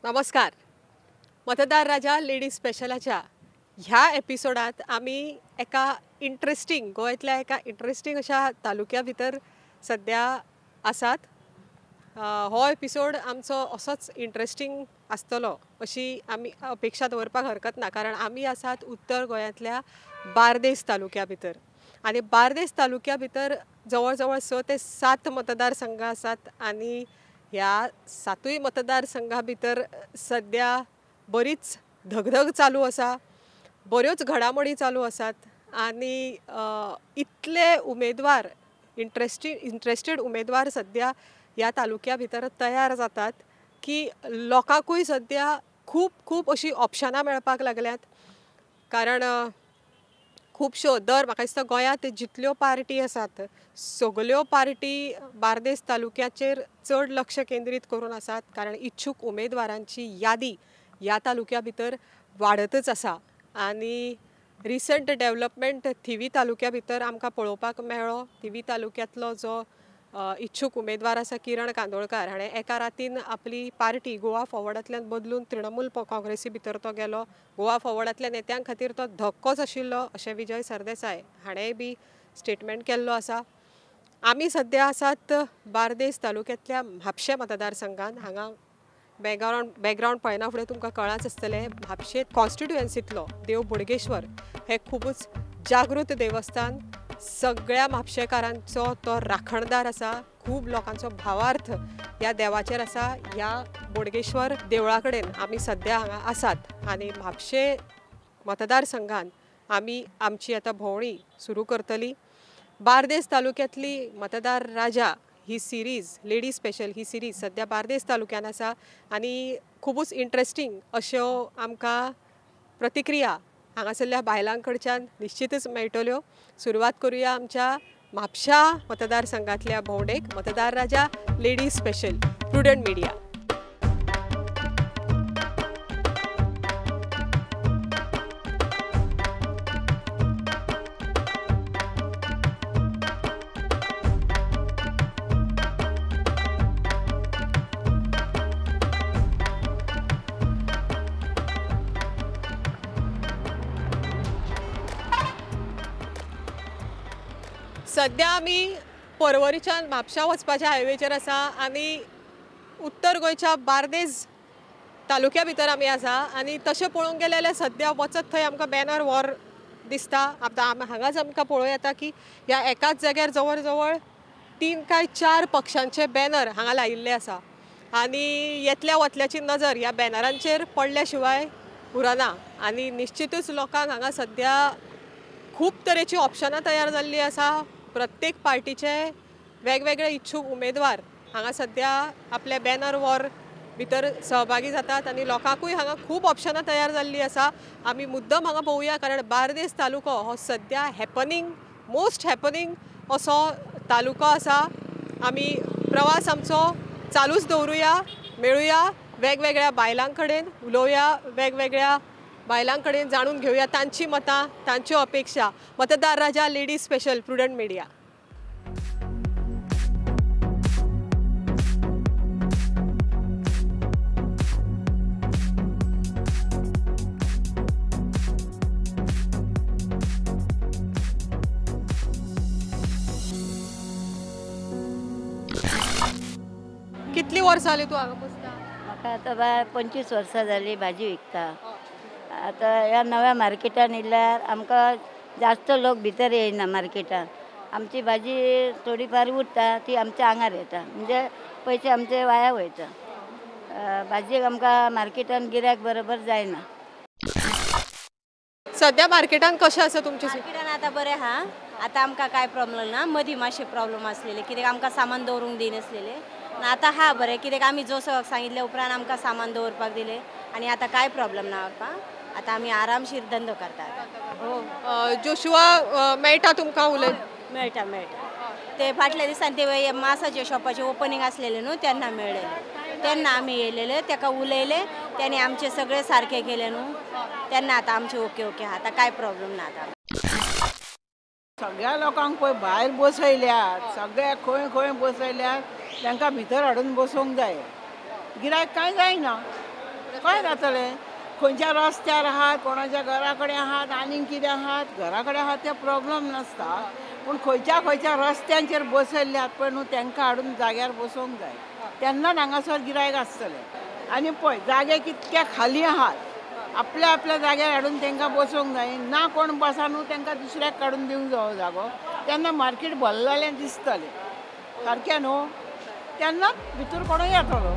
नमस्कार. मतदार राजा लेडीज स्पेशलाच्या ह्या एपिसोडात आमी एका इंट्रस्टिंग गोंयांतल्या एका इंट्रस्टिंग अशा तालुक्या भितर सद्या आसात. हो एपिसोड आमचो असोच इंट्रस्टिंग आसतलो अशी आमी अपेक्षा दवरपाक हरकत ना, कारण आमी आसात उत्तर गोंयांतल्या बार्देस तालुक्या भितर आनी बार्देस तालुक्या भितर जवळ जवळ 6 ते 7 मतदारसंघ आसात आनी ह्या 7 मतदारसंघा भितर सद्या बरीच धगधग चालू आसा, बऱ्योच घडामोडी चालू आसात आनी इतले उमेदवार इंट्रस्टेड उमेदवार सद्या ह्या तालुक्या भितर तयार जातात की लोकांकूय सद्या खूब खूब अशी ऑप्शनां मेळपाक लागल्यात. कारण खुबश्यो दर म्हाका दिसता गोंयांत जितल्यो पार्टी आसात सगल्यो पार्टी बार्देस तालुक्याचेर चड लक्ष केंद्रीत करून आसात, कारण इच्छूक उमेदवारांची यादी ह्या तालुक्या भितर वाडतच आसा आनी रिसंट डेवलपमेंट थिवी तालुक्या भितर आमकां पळोवपाक मेळ्ळो. थिवी तालुक्यांतलो जो इच्छूक उमेदवार आसा किरण कांदोळकार हाणें एका रातीन आपली पार्टी गोवा फॉवर्डांतल्यान बदलून तृणमूल काँग्रेसी भितर तो गेलो. गोवा फॉवर्डांतल्या नेत्यां खातीर तो धक्कोच आशिल्लो अशें विजय सरदेसाय हाणेंय बी स्टेटमेंट केल्लो आसा. आमी सद्या आसात बार्देस तालुक्यांतल्या म्हापशें मतदारसंघान. हांगा बॅकग्रावंड पळयना फुडें तुमकां कळाच आसतलें, म्हापशें कॉन्स्टिट्युएन्सींतलो देव बोडगेश्वर हें खुबूच जागृत देवस्थान, सगळ्या म्हापशेकारांचो तो राखणदार आसा. खूब लोकांचो भावार्थ ह्या देवाचेर आसा. ह्या बोडगेश्वर देवळा कडेन आमी सद्या हांगा आसात आनी म्हापशें मतदारसंघान आमी आमची आतां भोंवडी सुरू करतली. बार्देस तालुक्यांतली मतदार राजा ही सिरीज, लेडीज स्पेशल ही सिरीज सद्या बार्देस तालुक्यान आसा आनी खुबूच इंट्रस्टिंग अश्यो आमकां प्रतिक्रिया हांगासरल्या बायलां कडच्यान निश्चितच मेळटल्यो. सुरवात करूया आमच्या म्हापशा मतदारसंघांतल्या भोंवडेक. Matdar Raja ladies special, Prudent Media. सद्या आमी पर्वरीच्यान म्हापशा वचपाच्या हायवेचेर आसा आनी उत्तर गोंयच्या बार्देस तालुक्या भितर आमी आसा आनी तशें पळोवंक गेलें जाल्यार सद्या वचत थंय आमकां बॅनर वॉर दिसता. आतां हांगाच आमकां पळोवं येता की ह्या एकाच जाग्यार जवळ जवळ 3 काय 4 पक्षांचे बॅनर हांगा लायिल्ले आसा आनी येतल्या वतल्याची नजर ह्या बॅनरांचेर पडल्या शिवाय उरना आनी निश्चितूच लोकांक हांगा सद्या खूब तरेची ऑप्शनां तयार जाल्लीं आसा. प्रत्येक पार्टीचे वेगवेगळे इच्छूक उमेदवार हांगा सद्या आपल्या बॅनर वॉर भितर सहभागी जातात आनी लोकांकूय हांगा खूब ऑप्शनां तयार जाल्लीं आसा. आमी मुद्दम हांगा पळोवया, कारण बार्देस तालुको हो सद्या हॅपनिंग, मोस्ट हॅपनिंग असो तालुको आसा. आमी प्रवास आमचो चालूच दवरुया, मेळुया वेगवेगळ्या बायलां कडेन, उलोवया वेगवेगळ्या बायलां कडेन, जाणून घेवया तांची मतां, तांच्यो अपेक्षा. Matdar Raja ladies special, Prudent Media. कितली वर्सां जाली तूं हांगा बसता? म्हाका आतां बाय 25 वर्सां जाली भाजी विकता. आतां ह्या नव्या मार्केटान येयल्यार आमकां जास्त लोक भितर येयना मार्केटान. आमची भाजी थोडी फार उरता ती आमच्या आंगार येता, म्हणजे पयशे आमचे वाया वयता. भाजयेक आमकां मार्केटान गिरायक बरोबर जायना. सद्या मार्केटान कशें आसा तुमचें? मार्केटान आतां बरें आहा, आतां आमकां कांय प्रॉब्लम ना. मदीं मातशें प्रॉब्लम आसलेले कित्याक आमकां सामान दवरूंक दिनासलेले. आतां आहा बरें, कित्याक आमी जोसोक सांगिल्ले उपरांत आमकां सामान दवरपाक दिलें आनी आतां कांय प्रॉब्लम ना. आतां आमी आरामशीर धंदो करतात. हो, जोशुआ मेळटा तुमकां उलय? मेळटा मेळटा. ते फाटल्या दिसान ते मासाच्या शॉपाचें ओपनिंग आसलेलें न्हू तेन्ना मेळ्ळेलें, तेन्ना आमी येयलेले, तेका उलयले, तेणी आमचे सगळे सारके केले न्हू तेन्ना आतां आमचे ओके ओके आहा, आतां कांय प्रॉब्लम ना. आतां सगळ्या लोकांक पळय भायर बसयल्यात, सगळ्या खंय खंय बसयल्यात, तांकां भितर हाडून बसोवंक जाय. गिरायक कांय जायना. कशें जातलें? खंयच्या रस्त्यार आहात, कोणाच्या घरा कडेन आहात, आनीक कितें आहात, घरा कडेन आहात ते प्रॉब्लम नासता, पूण खंयच्या खंयच्या रस्त्यांचेर बसयल्ले आहात पळय न्हू, तांकां हाडून जाग्यार बसोवंक जाय, तेन्नाच हांगासर गिरायक आसतलें. आनी पळय जागे कितके खाली आहात, आपल्या आपल्या जाग्यार हाडून तांकां बसोवंक जाय. ना कोण बसा न्हू तांकां दुसऱ्याक काडून दिवंक जावो जागो, तेन्ना मार्केट भरलेलें दिसतलें सारकें न्हू, तेन्नाच भितर कोणूय येतलो.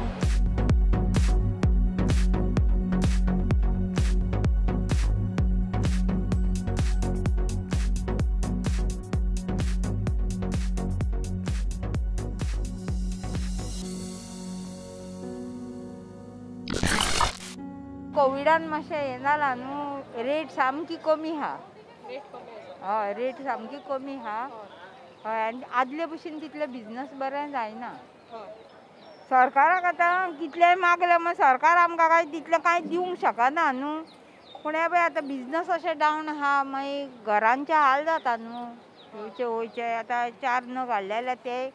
कोविडान मातशें हें जालां न्हू, रेट सामकी कमी आहा. हय, रेट सामकी कमी आहा. हय, आनी आदले भशेन तितले बिजनस बरें जायना. सरकाराक आतां कितलेंय मागलें म्हण सरकार आमकां कांय तितलें कांय दिवंक शकना न्हू. पूण हें पळय आतां बिजनस अशें डावन आहा, मागीर घरांचे हाल जाता न्हू, येवचे वयचे. आतां 4 नग हाडले जाल्यार ते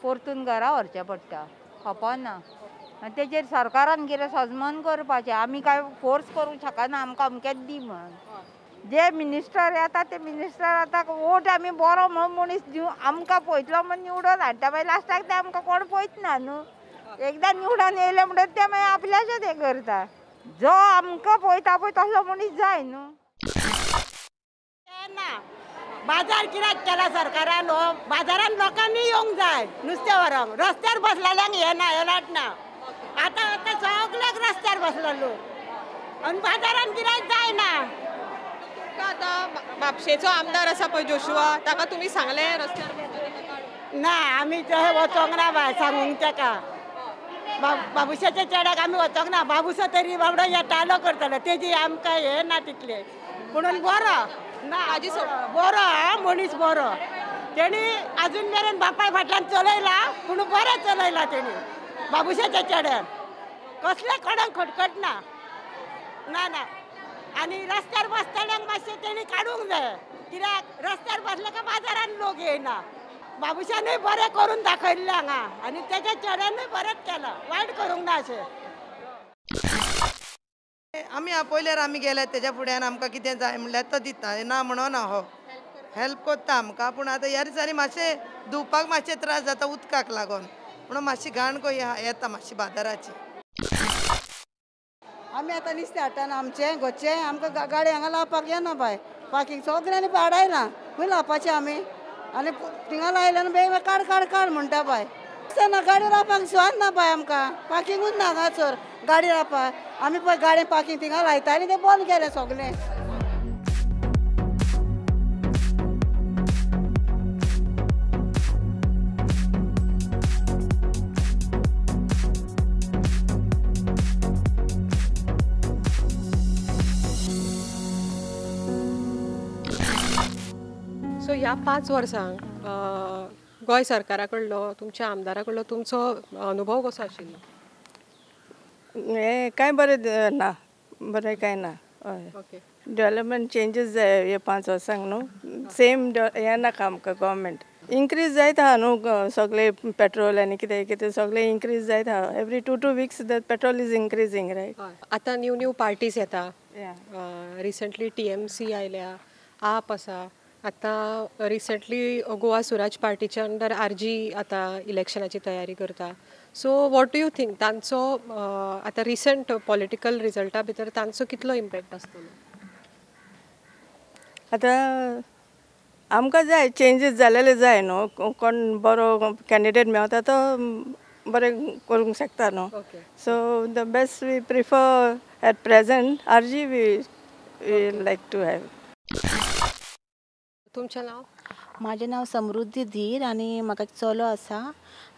परतून घरा व्हरचें पडटा, खपना. आनी तेजेर सरकारान कितें सजमान करपाचें, आमी कांय फोर्स करूंक शकना आमकां अमकेच दी म्हणून. जे मिनिस्टर येता ते मिनिस्टर आतां वोट आमी बरो म्हणून मनीस दिवं आमकां पळयतलो म्हण निवडून हाडटा, मागीर लास्टाक ते आमकां कोण पळयतना न्हू. एकदां निवडून येयले म्हणटकीर ते मागीर आपल्याचेच हें करता. जो आमकां पळयता पळय तसलो मनीस जाय न्हू. ना बाजार कित्याक केला सरकारान? हो बाजारान लोकांनी येवंक जाय नुस्तें व्हरोंक, रस्त्यार बसलेल्यांक हें ना, एलर्ट ना. आतां आतां सगल्याक रस्त्यार बसला लोक आनी बाजारान गिरायक जायना. तुमकां आतां म्हापशेचो आमदार आसा पळय जोशुआ, ताका तुमी सांगलें रस्त्यार ना? आमी थंय वचोंक ना बाय सांगूंक ताका, बाबुशाच्या चेड्याक आमी वचोंक ना. बाबुसो तरी बाबडो येतालो करतलो, तेजी आमकां हें ना तितलें. पुणून बरो ना, बरो आं मनीस बरो. तेणी आजून मेरेन बापाय फाटल्यान चलयला, पूण बरें चलयला तेणी बाबुशाच्या चेड्यान, कसले कोणाक खटखट ना. ना ना, आनी रस्त्यार बसतल्यांक मातशें तेणी काडूंक जाय, कित्याक रस्त्यार बसले काय बाजारान लोक येयना. बाबुशानूय बरें करून दाखयल्लें हांगा आनी तेच्या चेड्यानूय बरेंच केलां, वायट करूंक ना अशें. आमी आपयल्यार आमी गेले तेज्या फुड्यान आमकां कितें जाय म्हणल्यार तो दिता, ना म्हणोना, हो हेल्प कोत्ता आमकां. पूण आतां ह्या दिसांनी मातशें धुवपाक मातशें त्रास जाता उदकाक लागून, म्हणून मातशी घाण येता मातशी बाजाराची. आमी आतां नुस्तें हाडटा आमचें घरचें, आमकां गाडी हांगा लावपाक येना बाय, पार्कींग सगळ्यांनी पाडायलां, खंय लावपाचें आमी? आनी थिंगा लायल्यान बेगीन काड काड काड म्हणटा बाय. ना गाडी लावपाक सुवात ना बाय आमकां, पार्किंगूच ना हांगासर गाडी लावपाक. आमी पळय गाडी पार्कींग थिंगा लायतालीं, तें बंद केलें सगळें. सो ह्या 5 वर्सांक गोंय सरकारा कडलो, तुमच्या आमदारा कडलो तुमचो अनुभव कसो आशिल्लो? हें कांय बरें ना, बरें कांय ना. हय, डेवलपमेंट चेंजीस जाय हे 5 वर्सांक न्हू, सेम हें नाका आमकां. गव्हर्मेंट इन्क्रीज जायत आहा न्हू, सगळे पेट्रोल आनी कितें कितें सगळें इन्क्रीज जायत आहा. Every 2 weeks the petrol is increasing, right? आतां न्यू न्यू पार्टीज येता, रिसंटली TMC आयल्या, आप आसा, आतां रिसंटली गोवा स्वराज पार्टीच्या अंडर RG आतां इलेक्शनाची तयारी करता. So what do you think तांचो आतां रिसंट पॉलिटिकल रिजल्टा भितर तांचो कितलो इम्पॅक्ट आसतलो? आतां आमकां जाय चेंजीस जालेले जाय न्हू, कोण बरो कॅन्डिडेट मेवता तो बरें करूंक शकता न्हू. So the best we prefer at present RG we like to have. तुमचें नांव? म्हाजें नांव समृद्धी धीर आनी म्हाका चलो आसा.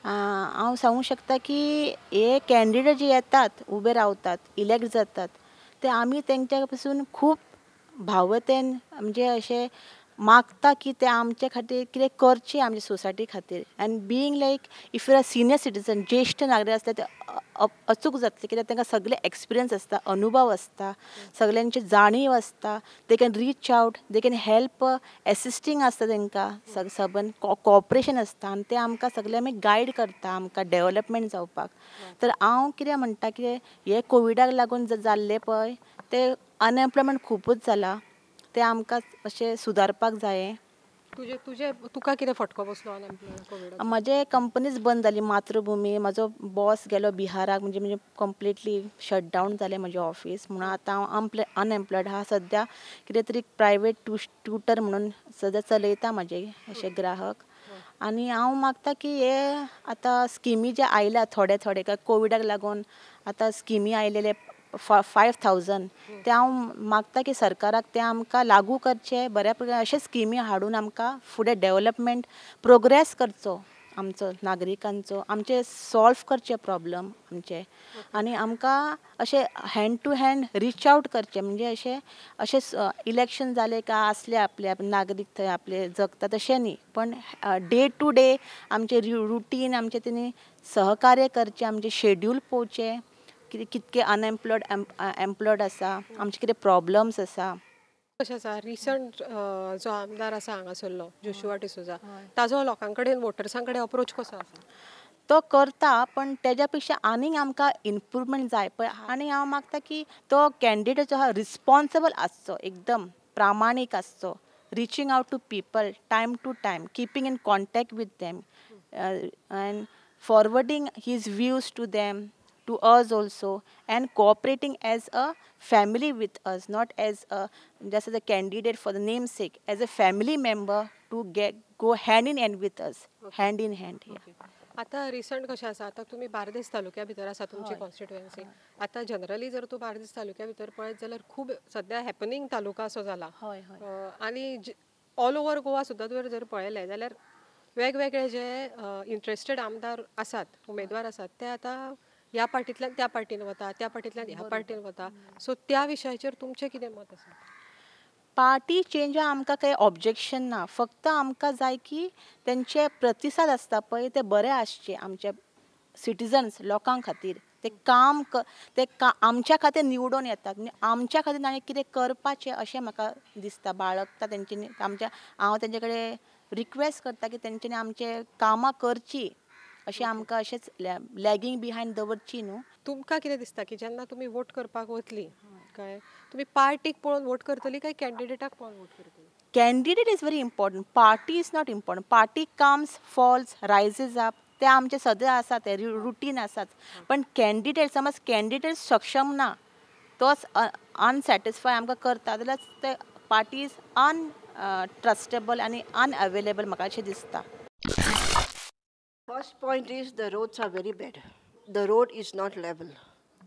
हांव सांगूंक शकता की हे कॅन्डिडेट जे येतात, उबे रावतात, इलेक्ट जातात, ते आमी तेंच्या पासून खूब भावतेन म्हणजे अशें मागता की ते आमचे खातीर कितें करचें, आमच्या सोसायटी खातीर. And being like if you are senior citizen, ज्येश्ठ नागरीक आसले ते अचूक जातलें, कित्याक तांकां सगळे एक्सपिरियन्स आसता, अनुभव आसता, सगल्यांची जाणीव आसता. They can reach out, they can help, assisting आसता तांकां, सबन कॉपरेशन आसता आनी ते आमकां सगळे आमी गायड करता आमकां डेवलपमेंट जावपाक. तर हांव कितें म्हणटा कितें हे कोविडाक लागून जाल्लें पळय ते अनएम्प्लॉयमेंट खुबूच जाला, ते आमकां अशें सुदारपाक जाय. तुजे तुजे तुका कितें फटको बसलो अनएम्प्लॉयमेंट? म्हजे कंपनीच बंद जाली, मातृभुमी. म्हजो बॉस गेलो बिहाराक, म्हणजे म्हणजे कंप्लिटली शटडावन जालें म्हजें ऑफीस. म्हणून आतां हांव अनएम्प्लॉयड आहा सद्या. कितें तरी प्रायवेट ट्युटर म्हणून सद्या चलयता म्हजे अशे ग्राहक. आनी हांव मागता की हे आतां स्किमी जे आयल्या थोडे थोडे कोविडाक लागून आतां स्किमी आयलेले 5000, ते हांव मागता की सरकाराक ते आमकां लागू करचे बऱ्या प्रकारे, अशे स्किमी हाडून आमकां फुडें डेवलपमेंट प्रोग्रेस करचो आमचो नागरिकांचो, आमचे सॉल्व करचे प्रॉब्लम आमचे. आनी आमकां अशें hand to hand reach out करचें, म्हणजे अशें अशें इलेक्शन जालें काय आसले आपले नागरीक थंय आपले जगता तशें न्ही, पण डे टू डे आमचे रुटीन आमचें तेणी सहकार्य करचें, आमचें शेड्यूल पळोवचें कितें कितके अनएम्प्लॉयड एम्प्लॉयड आसा, आमचे कितें प्रॉब्लम्स आसा. कशें आसा रिसंट जो आमदार आसा हांगासरलो जोशुआ डिसोजा, ताजो लोकां कडेन वोटर्सां कडेन अप्रोच कसो आसा? तो करता, पण तेज्या पेक्षा आनीक आमकां इम्प्रूवमेंट जाय. पळय आनी हांव मागता की तो कॅन्डिडेट जो आहा रिस्पोन्सिबल आसचो, एकदम प्रामाणीक आसचो, reaching out to people time to time, keeping in contact with them and forwarding his views to them, to us also, and cooperating as a family with us, not as a just as a candidate for the namesake, as a family member to get go hand in hand with us, hand in hand. Yeah. आता recent कशें आसा, आतां तुमी बार्देस तालुक्या भितर आसा तुमची constituency. आतां जनरली जर तूं बार्देस तालुक्या भितर पळयत जाल्यार खूब सद्या हॅपनिंग तालुका असो जाला. आनी ऑल ओवर गोवा सुद्दां तुवें जर पळयलें जाल्यार वेगवेगळे जे इंट्रस्टेड आमदार आसात, उमेदवार आसात, ते आतां ह्या पार्टींतल्यान त्या पार्टीन वता, त्या पार्टींतल्यान ह्या पार्टीन वता. सो त्या विशयाचेर तुमचें कितें मत आसा? पार्टी चेंज आमकां कांय ऑब्जेक्शन ना, फक्त आमकां जाय की तेंचे प्रतिसाद आसता पळय ते बरे आसचे आमच्या सिटीजन्स लोकां खातीर. ते काम ते आमच्या खातीर निवडून येतात, म्हणजे आमच्या खातीर ताणें कितें करपाचें अशें म्हाका दिसता, बाळगता तेंच्यांनी. आमच्या हांव तेंचे कडेन रिक्वेस्ट करता की तेंच्यांनी आमचें कामां करचीं, अशें आमकां अशेंच लॅगींग बिहायंड दवरची न्हू. तुमकां कितें दिसता की जेन्ना तुमी वोट करपाक वतली काय तुमी पार्टीक पळोवन वोट करतली काय कॅन्डिडेटाक पळोवन वोट करतली? Candidate is very important, party is not important. Party comes, falls, rises up, ते आमचे सदां आसा, ते रुटीन आसाच. पण कॅन्डिडेट समज कॅन्डिडेट सक्षम ना, तोच अनसॅटिस्फाय आमकां करता जाल्यार ते पार्टी is अनट्रस्टेबल आनी अनअवेलेबल म्हाका अशें दिसता. First point is the roads are very bad. The road is not level,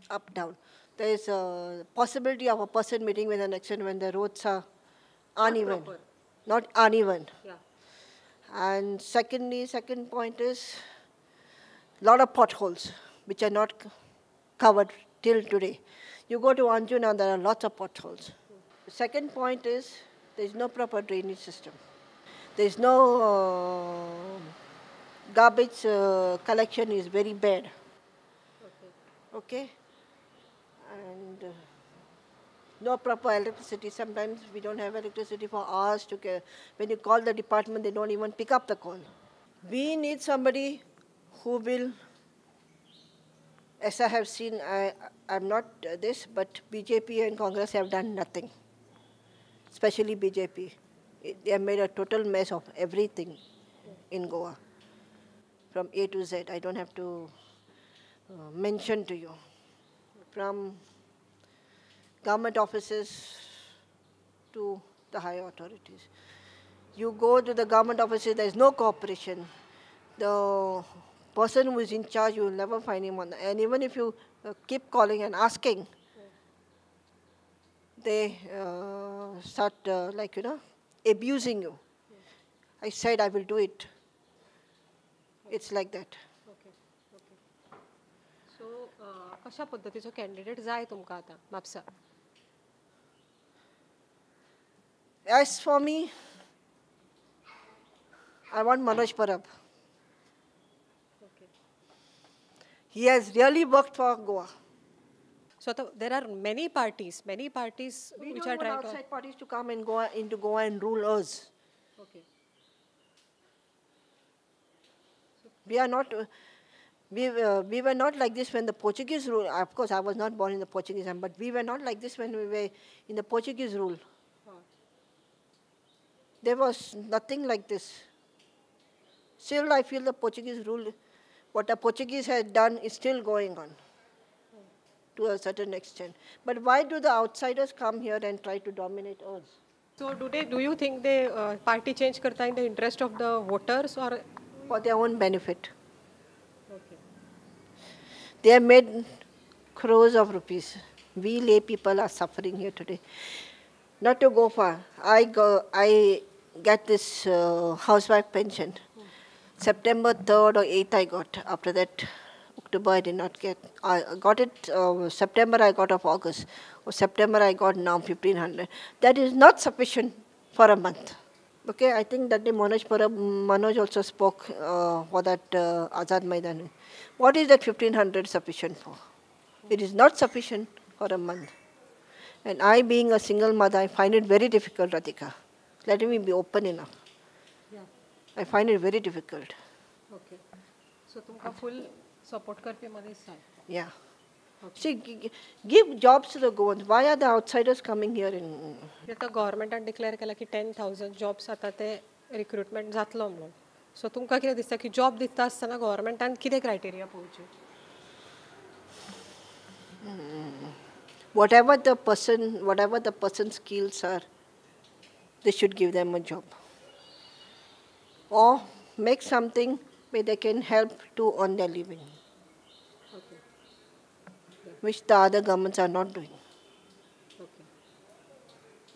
up, down. There is a possibility of a person meeting with an accident when the roads are uneven. Not uneven. Yeah. And secondly, second point is lot of potholes which are not covered till today. You go to Anjuna, there are lots of potholes. Second point is there is no proper drainage system. There is no garbage collection is very bad. Okay. And no proper electricity. Sometimes we don't have electricity for hours to get. When you call the department, they don't even pick up the call. We need somebody who will, as I have seen, I'm not this, but BJP and Congress have done nothing, especially BJP. They have made a total mess of everything in Goa, from A to Z. I don't have to mention to you. From government offices to the higher authorities. You go to the government offices, there is no cooperation. The person who is in charge, you will never find him on the, and even if you keep calling and asking, they start abusing you. I said I will do it. It's like that. Okay. Okay. So, कशा पद्दतीचो candidate जाय तुमकां आतां Mapusa? As for me, I want Manoj Parab. Okay. He has really worked for Goa. So there are many parties we which don't are want trying outside to parties to come and go into Goa and rule us. Okay. We are not. We were not like this when the Portuguese rule. Of course, I was not born in the Portuguese time, but we were not like this when we were in the Portuguese rule. Huh. There was nothing like this. Still, I feel the Portuguese rule, what the Portuguese had done is still going on to a certain extent. But why do the outsiders come here and try to dominate us? So do you think they party change karta in the interest of the voters or? For their own benefit. Okay. They have made crores of rupees. We lay people are suffering here today. Not to go far, I get this housewife pension. September 3rd or 8th I got. After that, October I did not get. I got it, September I got of August. Or September I got now 1500. That is not sufficient for a month. Okay, I think that day Manoj also spoke for that Azad Maidan. What is that 1500 sufficient for? It is not sufficient for a month. And I, being a single mother, I find it very difficult, Radhika. Let me be open enough. Yeah. I find it very difficult. Okay. So, tumka full support karpi manis hai. Yeah. Okay. See, give jobs to the Goans. Why are the outsiders coming here? In? The government had declared ki 10,000 jobs आता ते recruitment जातलो म्हणून. So, तुमका कितें दिसता की job दिता आसतना government आनी कितें criteria पळोवचें? Whatever the person's skills are, they should give them a job. Or make something where they can help to earn their living. Okay. Which the other governments are not doing. Okay.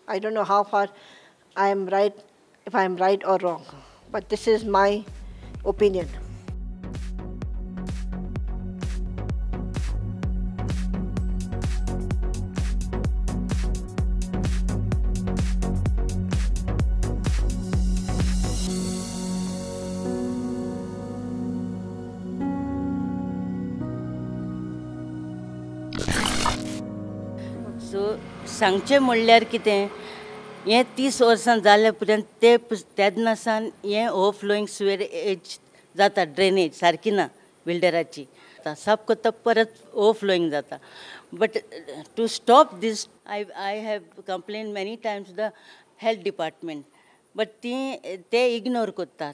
I don't know how far I am right, if I am right or wrong, but this is my opinion. सांगचें म्हणल्यार कितें हें 30 वर्सां जाल्या पर्यंत ते तेन्ना सावन हें ओवरफ्लोईंग सिवरेज जाता, ड्रेनेज सारकी ना बिल्डराची, साफ करता परत ओवरफ्लोईंग जाता. But to stop this I have complain many times the health department, but ती ते इग्नोर करतात,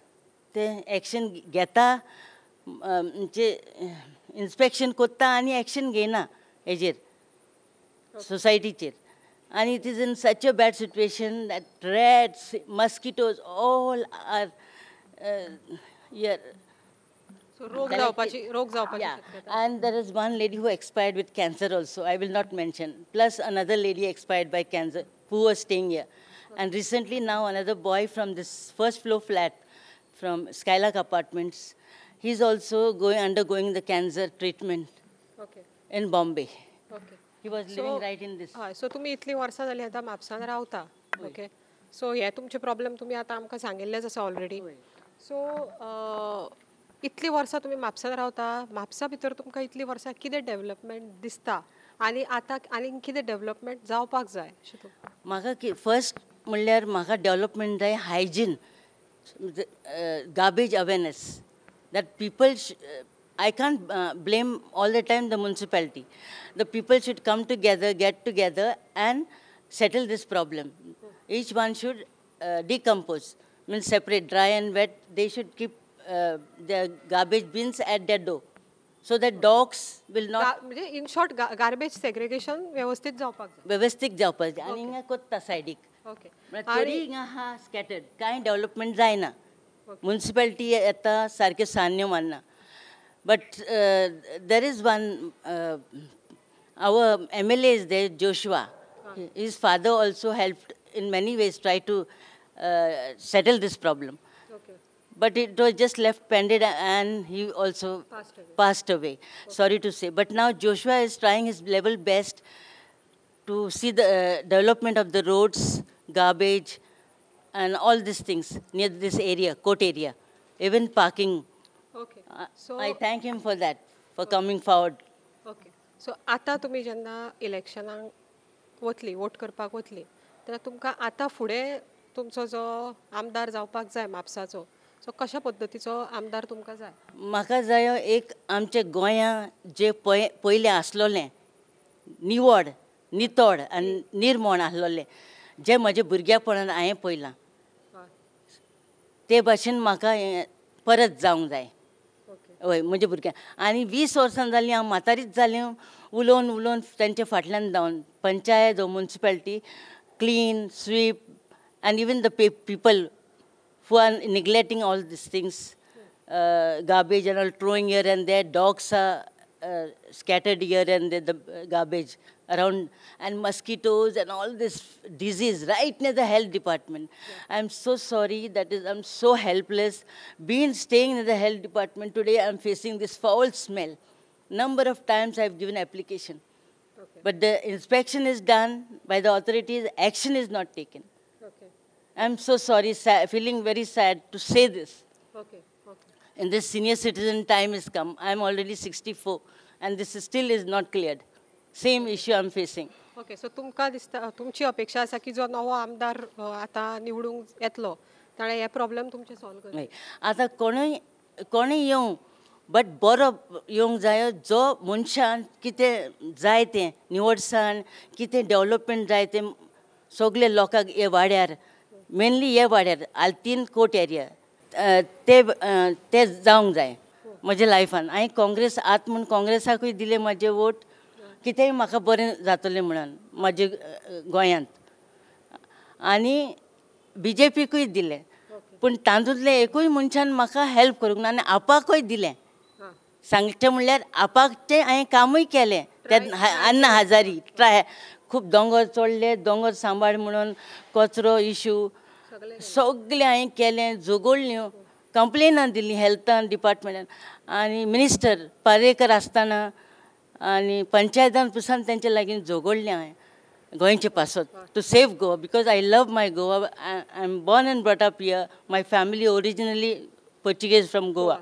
ते एक्शन घेता म्हणजे इन्स्पेक्शन करता आनी एक्शन घेयना हेजेर सोसायटीचेर. And it is in such a bad situation that rats, mosquitoes, all are here. So, rog javpachi. Yeah. And there is one lady who expired with cancer also, I will not mention. Plus another lady expired by cancer who was staying here. Okay. And recently now another boy from this first floor flat from Skylark Apartments, he's also undergoing the cancer treatment. Okay. In Bombay. Okay. He was living right in this. So तुम्ही इतली वर्सां जाली आतां म्हापसान रावता. Okay. So हे तुमचे problem तुम्ही आतां आमकां सांगिल्लेच आसा ऑलरेडी. सो इतली वर्सां तुमी म्हापसान रावता, म्हापसा भितर तुमकां इतली वर्सां कितें डेवलपमेंट दिसता आनी आतां आनी कितें डेवलपमेंट जावपाक जाय अशें तुमकां? म्हाका फर्स्ट म्हणल्यार म्हाका डेवलपमेंट जाय hygiene, garbage awareness, that people I can't blame all the time the municipality. The people should come together, get together and settle this problem. Each one should decompose, means separate dry and wet. They should keep their garbage bins at their door, so that dogs will not. In short, garbage segregation व्यवस्थित जावपाक जाय. व्यवस्थित जावपाक जाय आनी हिंगा कोत्ता सायडीक. ओके. तरी हिंगा हा स्कॅटर्ड, कांय डेवलपमेंट जायना. म्युनिसिपालिटी येता सारकें सान्य मारना. But there is one, our MLA is there, Joshua. His father also helped in many ways try to settle this problem. Okay. But it was just left pended and he also passed away. Okay. Sorry to say. But now Joshua is trying his level best to see the development of the roads, garbage, and all these things near this area, court area, even parking. Okay. So I thank him for that, for coming forward. Okay, so आतां तुमी जेन्ना इलेक्शनाक वतली, vote करपाक वतली, तेन्ना तुमकां आतां फुडें तुमचो जो आमदार जावपाक जाय म्हापसाचो, सो कशा पद्दतीचो आमदार तुमकां जाय? म्हाका जायो एक आमच्या गोंया जे पयलें आसलोलें निवड नितळ आनी निर्मोण आसलोलें, जें म्हज्या भुरग्यापणान हांवें पळयलां ते भाशेन म्हाका परत जावंक जाय. हय, म्हज्या भुरग्यांक. आनी 20 वर्सां जालीं हांव म्हातारीच जालें, उलोवन उलोवन तांच्या फाटल्यान धांवन पंचायत वा municipality clean sweep and even the people who are neglecting all these things, garbage and all throwing here and there, dogs are scattered here and there, the garbage around, and mosquitoes and all this disease right near the health department. Yeah. I'm so sorry, that is, I'm so helpless. Been staying in the health department today, I'm facing this foul smell. Number of times I've given application. Okay. But the inspection is done by the authorities, action is not taken. Okay. I'm so sorry, feeling very sad to say this. Okay. Okay. And this senior citizen time has come. I'm already 64 and this is still is not cleared. Same issue I'm facing. Okay, so तुमकां दिसता, तुमची अपेक्षा आसा की जो नवो आमदार आतां निवडूंक येतलो ताणें हे प्रॉब्लेम तुमचे सॉल्व करचे. आतां कोणूय कोणूय येवं, बट बरो येवंक जायो, जो मनशान कितें जाय तें निवडसाण, कितें डेवलपमेंट जाय तें सगळे लोकांक हे वाड्यार, मेनली हे वाड्यार आल्तीन कोर्ट एरिया ते ते जावंक जाय म्हज्या लायफान. हांवें काँग्रेस आत म्हूण काँग्रेसाकूय दिले म्हजे वोट, कितेंय म्हाका बरें जातलें म्हणून म्हजे गोंयांत, आनी बीजेपीकूय दिलें, पूण तातूंतलें एकूय मनशान म्हाका हेल्प करूंक ना. आनी आपाकूय दिलें, सांगचें म्हणल्यार आपाचें हांवें कामूय केलें त्या अण्णा हजारी ट्राय, खूब दोंगर चडले, दोंगर सांबाळ म्हणून कचरो इशू सगळें हांवें केलें, झगडल्यो, कंप्लेनां दिलीं हेल्थान डिपार्टमेंटान, आनी मिनिस्टर पारेकर आसतना आनी पंचायतान पसून तेंचे लागीं झगडलें हांवें गोंयचे पासत, to save Goa, because I love my Goa. I am born and brought up here, my family originally Portuguese from Goa.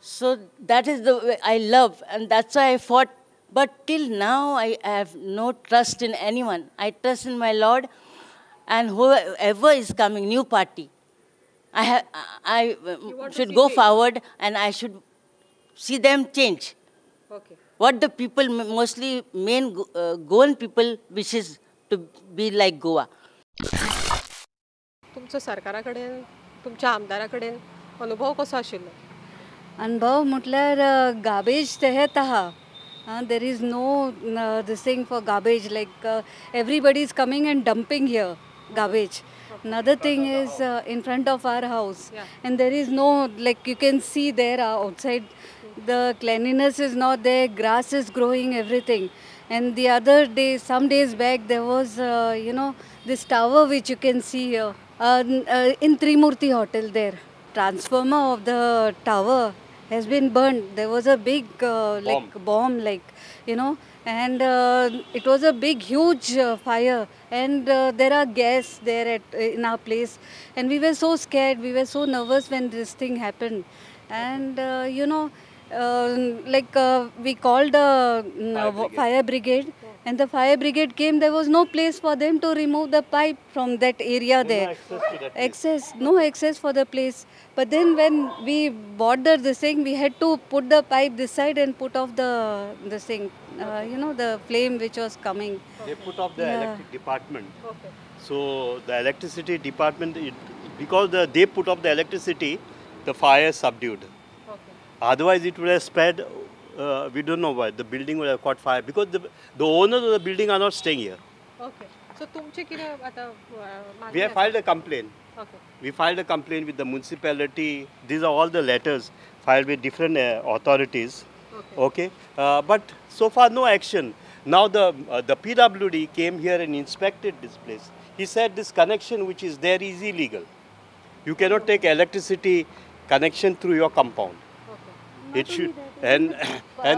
So that is the way I love, and that's why I fought. But till now I have no trust in anyone. I trust in my Lord, and whoever is coming, new party, I should go forward and I should see them change. Okay. What the people, mostly main Goan people, wishes to be like Goa. तुमचो सरकारा कडेन, तुमच्या आमदारा कडेन अनुभव कसो आशिल्लो? अनुभव म्हटल्यार गार्बेज तेहेत आहा. There is no this thing for garbage, like everybody is coming and dumping here garbage. Another thing is in front of our house, yeah. And there is no, like you can see there outside, the cleanliness is not there, grass is growing, everything. And the other day, some days back, there was, you know, this tower which you can see here in Trimurti Hotel there. Transformer of the tower has been burned. There was a big like bomb, like, you know, and it was a big, huge fire, and there are gas there at in our place, and we were so scared, we were so nervous when this thing happened. And you know, like we called the fire brigade, and the fire brigade came. There was no place for them to remove the pipe from that area there. No access to that place. Access, no access for the place. But then when we bordered this thing, we had to put the pipe this side and put off the this thing, you know, the flame which was coming. They put off the electric department. Okay. So the electricity department, because they put off the electricity, the fire subdued. Okay. Otherwise, it would have spread. We don't know why the building would have caught fire, because the owners of the building are not staying here. Okay. So, तुमचे कितें आता? We have filed a complaint. Okay. We filed a complaint with the municipality. These are all the letters filed with different authorities. Okay. Okay. But so far no action. Now the PWD came here and inspected this place. He said this connection which is there is illegal. You cannot take electricity connection through your compound. Okay. It should, and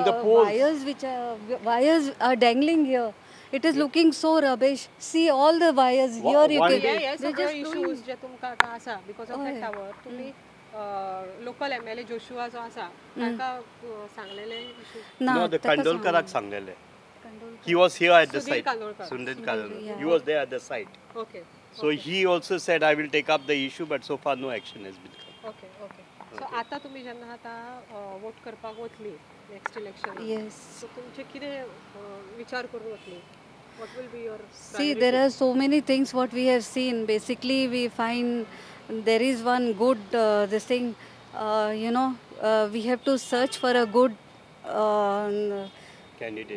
the poles. Wires which are, wires are dangling here. It is looking so rubbish. See all the wires here. You can. Yeah, yeah. Issues जे तुमकां आतां आसा because of that tower. तुम्ही local MLA Joshua जो आसा ताका सांगलेले? No, the Kandolkarak सांगलेले. He was here at the site. Sudhir Kandolkar. He was there at the site. Okay. So he also said, I will take up the issue, but so far no action has been taken. Okay, okay. So आता तुम्ही जेन्ना आता vote करपाक वतली next election, yes, so तुमचे कितें विचार करून वतली? What will be your priority? See, there are so many things what we have seen. Basically, we find there is one good this thing, you know, we have to search for a good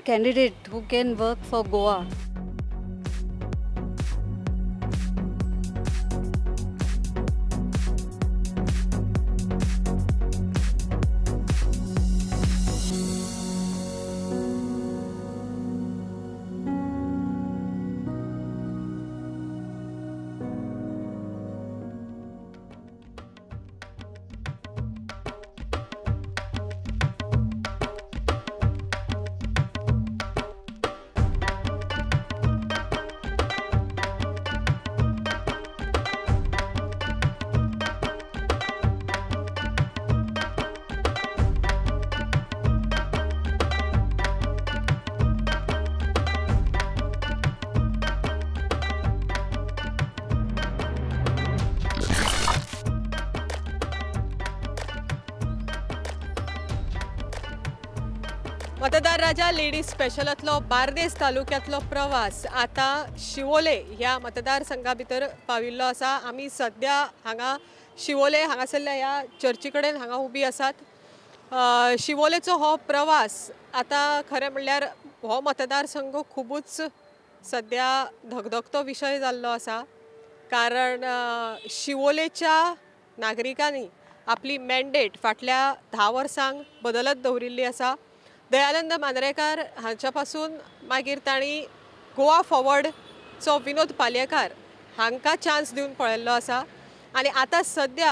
candidate who can work for Goa. मतदार राजा ladies स्पेशलांतलो Bardez तालुक्यांतलो प्रवास आतां शिवोले ह्या मतदारसंघा भितर पाविल्लो आसा. आमी सद्या हांगा शिवोले हांगासरल्या ह्या चर्ची कडेन हांगा उबी आसात. शिवोलेचो हो प्रवास आतां खरें म्हणल्यार हो मतदारसंघ खुबूच सद्या धगधगतो विशय जाल्लो आसा, कारण शिवोलेच्या नागरिकांनी आपली मॅन्डेट फाटल्या 10 वर्सांक बदलत दवरिल्ली आसा. दयानंद मांद्रेकार हांच्या पासून मागीर तांणी गोवा फॉवर्डचो विनोद पालयेकार हांकां चान्स दिवन पळयल्लो आसा आनी आतां सद्या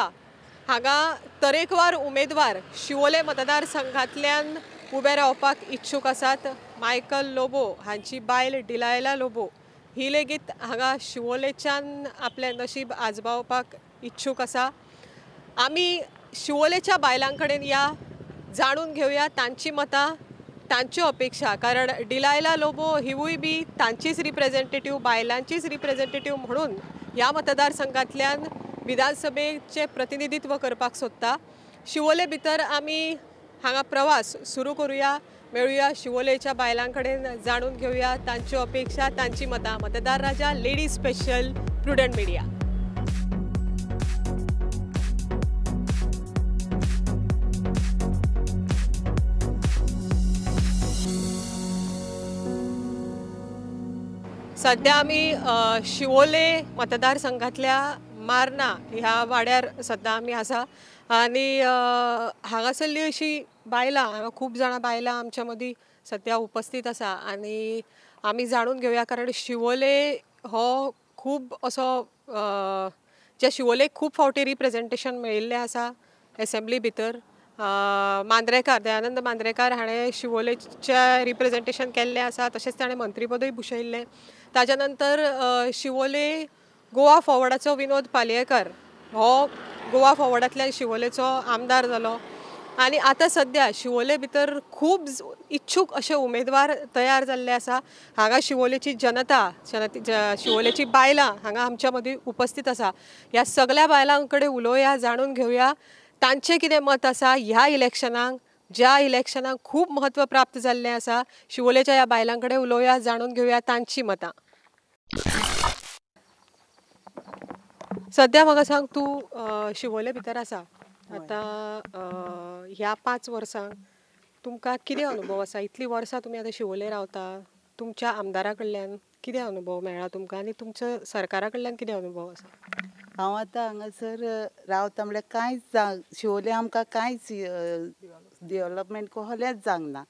हांगा तरेकवार उमेदवार शिवोले मतदारसंघांतल्यान उबे रावपाक इच्छूक आसात. मायकल लोबो हांची बायल डिलायला लोबो ही लेगीत हांगा शिवोलेच्यान आपलें नशीब आजमावपाक इच्छूक आसा. आमी शिवोलेच्या बायलां कडेन या जाणून घेवया तांची मतां, तांच्यो अपेक्षा, कारण डिलायला लोबो हिवूय बी तांचीच रिप्रेझेंटेटिव्ह, बायलांचीच रिप्रेझेंटेटिव्ह म्हणून ह्या मतदारसंघांतल्यान विधानसभेचें प्रतिनिधित्व करपाक सोदता. शिवोले भितर आमी हांगा प्रवास सुरू करूया, मेळुया शिवोलेच्या बायलां कडेन, जाणून घेवया तांच्यो अपेक्षा, तांची मतां. Matdar Raja ladies special, Prudent Media. सध्या आमी शिवोले मतदारसंघातल्या मार्ना ह्या वाड्यार सद्या आमी आसा आनी हांगासरली अशी बायलां, हांगा खूब जाणां बायलां आमच्या मदीं सद्या उपस्थित आसा आनी आमी जाणून घेवया, कारण शिवोले हो खूब असो ज्या शिवोलेक खूब फावटी रिप्रेझेंटेशन मेळिल्लें आसा एसेंब्ली भितर. मांद्रेकार, दयानंद मांद्रेकार हाणें शिवोलेचें रिप्रेझेंटेशन केल्लें आसा, तशेंच ताणें मंत्रीपदूय भुशयिल्लें. ताच्या नंतर शिवोले गोवा फॉवर्डाचो विनोद पालयेकर हो गोवा फॉवर्डांतल्यान शिवोलेचो आमदार जालो आनी आतां सद्या शिवोले भितर खूब इच्छूक अशे उमेदवार तयार जाल्ले आसा. हांगा शिवोलेची जनता, शिवोलेची बायलां हांगा आमच्या मदीं उपस्थित आसा. ह्या सगल्या बायलां कडेन उलोवया, जाणून घेवया तांचें कितें मत आसा ह्या इलेक्शनाक, ज्या इलेक्शनाक खूब म्हत्व प्राप्त जाल्लें आसा. शिवोलेच्या ह्या बायलां कडेन उलोवया, जाणून घेवया तांची मतां. सद्या म्हाका सांग, तूं शिवोले भितर आसा आतां, ह्या 5 वर्सांक तुमकां कितें अनुभव आसा? इतलीं वर्सां तुमी आतां शिवोले रावता, तुमच्या आमदारा कडल्यान कितें अनुभव मेळ्ळा तुमकां आनी तुमच्या सरकारा कडल्यान कितें अनुभव आसा? हांव आतां हांगासर रावता म्हणल्यार कांयच शिवोले आमकां कांयच डेवलपमेंट कसलेंच जावंक ना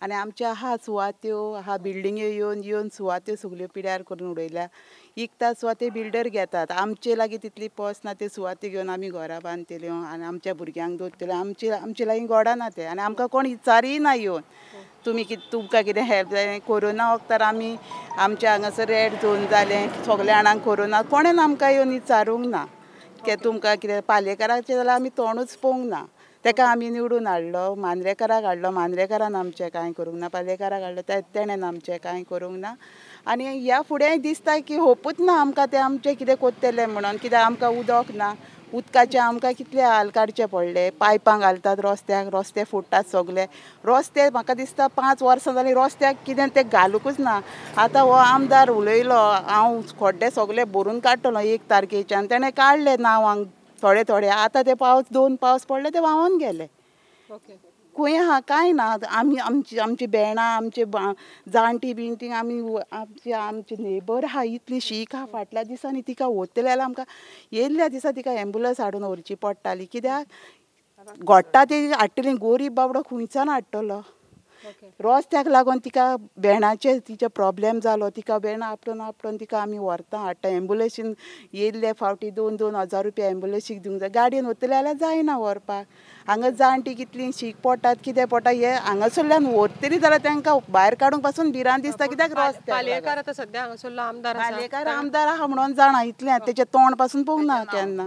आनी आमच्या आहा सुवात्यो, आहा बिल्डिंग्यो येवन येवन सुवात्यो सगल्यो पिड्यार करून उडयल्या. इकता सुवाते बिल्डर घेतात, आमचे लागीं तितली पोस ना ते सुवाती घेवन आमी घरां बांदतल्यो आनी आमच्या भुरग्यांक दवरतल्यो. आमचे लागीं गोडा ते आनी आमकां कोण विचारीय ना येवन तुमी कितें, तुमकां कितें हेल्प जाय. कोरोना वखदार आमी आमच्या हांगासर रेड झोन जालें, सगल्या जाणांक कोरोना, कोणेन आमकां येवन विचारूंक ना. इतकें तुमकां कितें पालयेकाराचें जाल्यार आमी तोंडूच पळोवंक ना. तेका आमी निवडून हाडलो, मांद्रेकाराक हाडलो, मांद्रेकारान आमचें कांय करूंक ना, पालयेकाराक हाडलो तेणेन आमचें कांय करूंक ना. आनी ह्या फुडें दिसता की होपूच ना आमकां ते आमचें कितें कोत्तले म्हणून, कित्याक आमकां उदक ना, उदकाचें आमकां कितले हाल काडचे पडले, पायपां घालतात रस्त्याक, रस्ते फुट्टात सगले रस्ते. म्हाका दिसता 5 वर्सां जालीं रस्त्याक कितें तें घालुंकूच ना. आतां हो आमदार उलयलो हांव खड्डे सगले भरून काडटलो 1 तारखेच्यान, तेणें काडले नांवांक थोडे थोडे, आतां ते पावस 2 पावस पडले ते व्हांवोन गेले. खंय आहा कांय ना. आमी आमची आमची भेणां आमचे जाणटी बिणटी आमी आमची आमची नेबर आहा इतली शीक आहा फाटल्या दिसांनी तिका वतले जाल्यार आमकां येयल्ल्या दिसा तिका एम्बुलन्स हाडून व्हरची पडटाली, कित्याक घोडटा ती हाडटली, गोरीब बाबडो खंयच्यान हाडटलो. रस्त्याक लागून तिका भेणाचे तिचे प्रॉब्लेम जालो, तिका भेणां आपटून आपटून तिका आमी व्हरता हाडटा एम्बुलन्सीन. येयल्ले फावटी 2-2 हजार रुपया एम्बुलन्सीक दिवंक जाय, गाडयेन वतले जाल्यार जायना व्हरपाक. हांगा जाणटी कितलीं शीक पडटात कितें पडटा हे हांगासरल्यान व्हरतली जाल्यार तांकां भायर काडूंक पासून भिरांत दिसता, कित्याक रस्त्याक. पालयेकार आतां सद्या हांगासरलो आमदार आसा, पालयेकार आमदार आहा म्हणून जाणा इतलें, तेचें तोंड पासून पळोवंक ना केन्ना,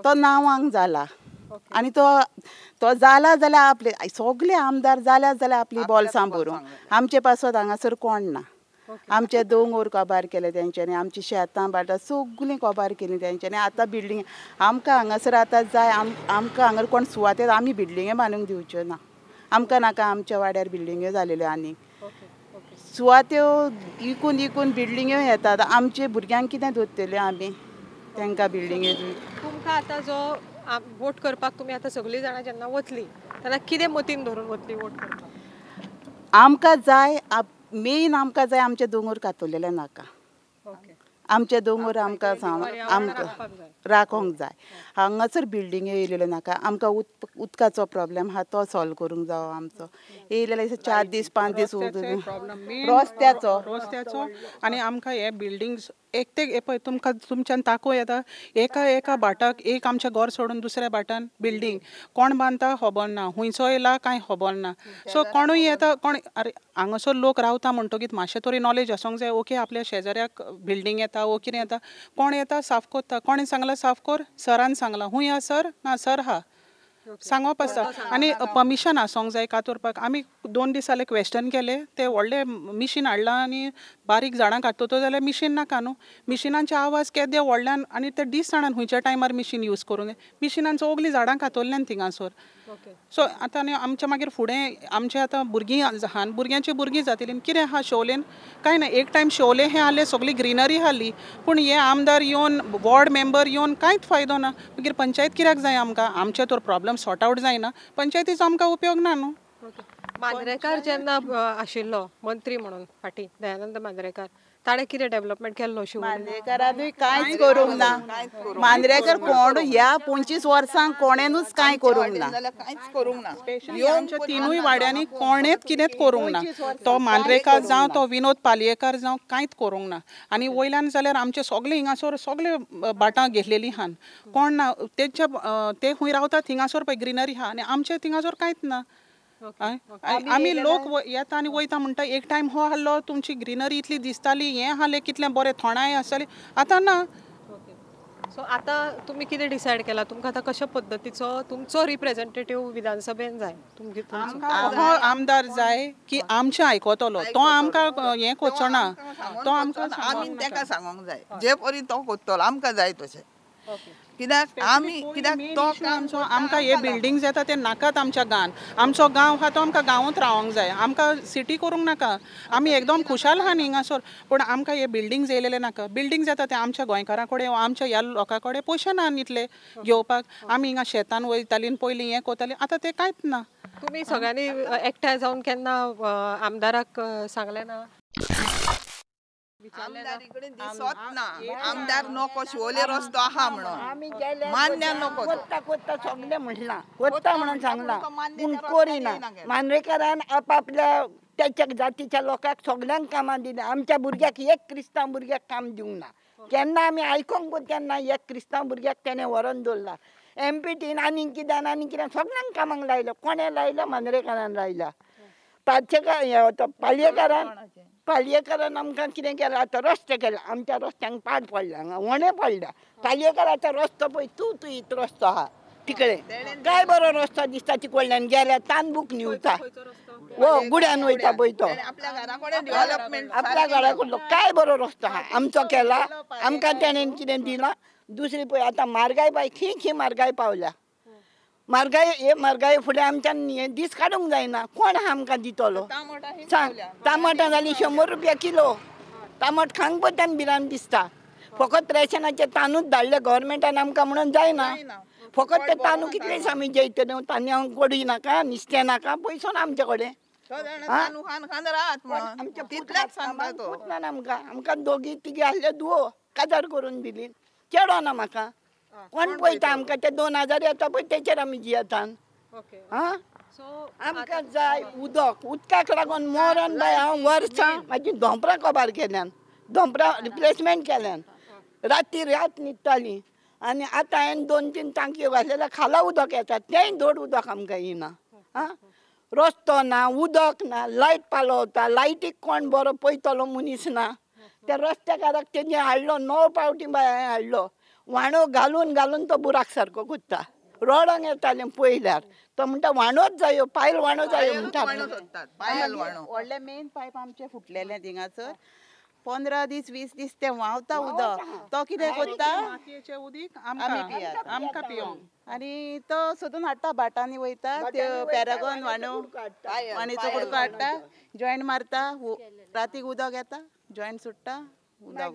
तो नांवांक जाला. आनी तो तो जाला जाल्यार आपले सगळे आमदार जाल्या जाल्यार आपली बोल्सां भरूंक, आमचे पासत हांगासर कोण ना. आमचे दोंगर काबार केले तेंच्यांनी, आमची शेतां भाटां सगळीं काबार केली तेंच्यांनी. आतां बिल्डींग आमकां हांगासर आतां जाय, आमकां हांगा कोण सुवातेर आमी बिल्डिंगे बांदूंक दिवच्यो ना, आमकां नाका आमच्या वाड्यार बिल्डिंग्यो जालेल्यो. आनीक सुवात्यो इकून इकून बिल्डिंग्यो येतात, आमचे भुरग्यांक कितें दवरतल्यो आमी तांकां बिल्डिंग्यो. तुमकां आतां जो वोट करपाक तुमी आतां सगळीं जाणां जेन्ना वतली तेन्ना कितें मतीन धरून वतली वोट करपाक? आमकां जाय मेन आमकां जाय आमचे दोंगर कातरलेले नाका, आमचे दोंगर आमकां आमकां राखोंक जाय. हांगासर बिल्डिंग्यो येयलेल्यो नाका, आमकां उदकाचो प्रॉब्लेम आहा तो सॉल्व करूंक जावो आमचो. येयलेले 4 दीस 5 दीस रस्त्याचो रस्त्याचो आनी आमकां हे बिल्डिंग्स एक ते पळय तुमकां तुमच्यान ताको येता एका एका भाटाक एक आमचें घर सोडून दुसऱ्या भाटान बिल्डींग कोण बांदता खबर ना, खुंयचो येयला कांय खबर ना. सो कोणूय येता कोण अरे हांगासर लोक रावता म्हणटकीत मातशें तरी नॉलेज आसूंक जाय. ओके आपल्या शेजाऱ्याक बिल्डींग येता वो कितें येता, कोण येता साफ करता, कोणें सांगलां साफ कर, सरान सांगलां, खूंय आहा सर, ना सर आहा सांगप आसता. आनी परमिशन आसूंक जाय कातरपाक. आमी 2 दीस जाले क्वेश्चन केले, ते व्हडले मिशीन हाडलां आनी बारीक झाडां काडटो जाल्यार मिशीन नाका न्हू, मिशिनांचे आवाज केदे व्हडल्यान आनी ते दिसना खंयच्या टायमार मिशीन यूज करूंक जाय. मिशिनान सगळीं झाडां कातरल्यान थिंगासर. सो आतां आनी आमच्या मागीर फुडें आमचे आतां भुरगीं ल्हान भुरग्यांची भुरगीं जातलीं कितें आहा शोवलेन कांय ना. एक टायम शोवले हें आहलें सगळी ग्रिनरी आहली, पूण हे आमदार येवन वॉर्ड मेंबर येवन कांयच फायदो ना. मागीर पंचायत कित्याक जाय आमकां? आमचे तर प्रॉब्लम सॉर्ट आवट जायना, पंचायतीचो आमकां उपयोग ना न्हू. मांद्रेकार जेन्ना आशिल्लो मंत्री म्हणून फाटीं दयानंद मांद्रेकार, ताणें कितें डेव्हलपमेंट केल्लो? मांद्रेकारानूय कांयच करूंक ना. मांद्रेकर कोण ह्या 25 वर्सांक कोणेनूच कांय करूंक ना, कांयच करूंक ना. आमच्या तिनूय वाड्यांनी कोणेच कितेंच करूंक ना. तो मांद्रेकार जावं तो विनोद पालयेकार जावं कांयच करूंक ना. आनी वयल्यान जाल्यार आमचे सगळे हिंगासर सगळे भाटां घेतलेलीं आहान, कोण ना तेंच्या ते खंय रावता थिंगासर पळय ग्रिनरी आहा आनी आमचे थिंगासर कांयच ना. आमी लोक येता आनी वयता म्हणटा एक टायम हो आहलो तुमची ग्रिनरी इतली दिसताली, हें आहलें कितलें बरें थोंडाय आसताली, आतां ना. सो आतां तुमी कितें डिसायड केलां? तुमकां आतां कशा पद्दतीचो तुमचो रिप्रेझेंटेटीव विधानसभेन जाय? हो आमदार जाय की आमचें आयकतलो, तो आमकां हें करचो ना, तो आमकां आमी ताका सांगूंक जाय जे परी तो करतलो आमकां जाय तशें. कित्याक आमी कित्याक तो आमचो आमकां हे बिल्डिंग्स येता ते नाकात आमच्या गांवान. आमचो गांव आहा तो आमकां गांवांत रावंक जाय, आमकां सिटी करूंक नाका. आमी एकदम खुशाल आहा न्ही हिंगासर, पूण आमकां हे बिल्डिंग्स येयलेले नाका. बिल्डिंग्स येता ते आमच्या गोंयकारां कडेन आमच्या ह्या लोकां कडेन पयशे ना इतले घेवपाक. आमी हिंगा शेतान वयतालीं पयलीं हें करतालीं, आतां तें कांयच ना. तुमी सगळ्यांनी एकठांय जावन केन्ना आमदाराक सांगलें ना? आमदारी कडेन दिसत ना, आमदार नको शिवोले रस्तो आहा म्हणून मान्य नको. कोत्ता कोत्ता सगळें म्हणलां, कोत्ता म्हणून सांगलां, पूण करिना. मांद्रेकारान आपापल्या त्याच्या जातीच्या लोकांक सगळ्यांक कामां दिलीं. आमच्या भुरग्याक एक क्रिस्तांव भुरग्याक काम दिवंक ना केन्ना. आमी आयकोंक पण केन्ना एक क्रिस्तांव भुरग्याक तेणें व्हरोन दवरला. एमपीटीन आनीक कित्यान आनीक कित्यान सगळ्यांक कामांक लायलो. कोणें लायला? मांद्रेकारान लायला. पालयेकारान पालयेकरान आमकां कितें केलां आतां रस्ते केला आमच्या रस्त्यांक पाड पडला हांगा वणे पडल्या पालयेकराचो रस्तो पळय तूं तूं इत रस्तो आहा तिकडे काय बरो रस्तो दिसता तिकडल्यान गेल्यार तानबूक न्हिवता वो गुड्यान वयता पळय तो आपल्या घरा कडलो काय बरो रस्तो आहा आमचो केला आमकां तेणेन कितें दिलां. दुसरी पळय आतां म्हारगाय बाय खी खी म्हारगाय पावल्या म्हारगाय हे म्हारगाय फुडें आमच्यान हे दीस काडूंक जायना. कोण आहा आमकां दितलो सांग. तामटां जालीं 100 रुपया किलो तामट खावंक पडटा भिरांत दिसता. फकत रेशनाचे तांदूच धाडले गव्हर्मेंटान आमकां म्हणून जायना. फकत ते तांदूळ कितले दीस आमी जेयतले तांदूळ गोडी नाका नुस्तें नाका पयसो ना आमचे कडेन. पूत ना आमकां आमकां दोगी तिगी आसले धुवो काजार करून दिली चेडो ना म्हाका कोण पळयता आमकां ते 2000 येता पळय तेचेर आमी जियेता. आं आमकां जाय उदक उदकाक लागून मरण बाय हांव वर्सां म्हाजी दोंपरां कबार केल्यान दोंपरां रिप्लेसमेंट केल्यान राती रात न्हिदताली आनी आतां हांवें 2-3 टांकयो घातलेल्या खाला उदक येता तेंय धड उदक आमकां येना. आं रस्तो ना उदक ना लायट पालोवता लायटीक कोण बरो पळयतलो मनीस ना. त्या रस्त्याकाराक तेजें हाडलो 9 फावटी बाय हांवें हाडलो वाणो घालून घालून तो बुराक सारको कोत्ता रडोंक येतालें पळयल्यार तो म्हणटा वाणोच जायो पायल वाणो जायो म्हणटा. व्हडलें मेन पायप आमचें फुटलेलें थिंगासर 15 दीस 20 दीस तें व्हांवता उदक तो कितें करता मातयेचें उदीक आमकां पिवंक आनी तो सोदून हाडटा भाटांनी वयता त्यो पॅरागॉन वाणो वाणीचो कुडको हाडटा जॉयंट मारता रातीक उदक येता जॉयंट सुट्टा उदक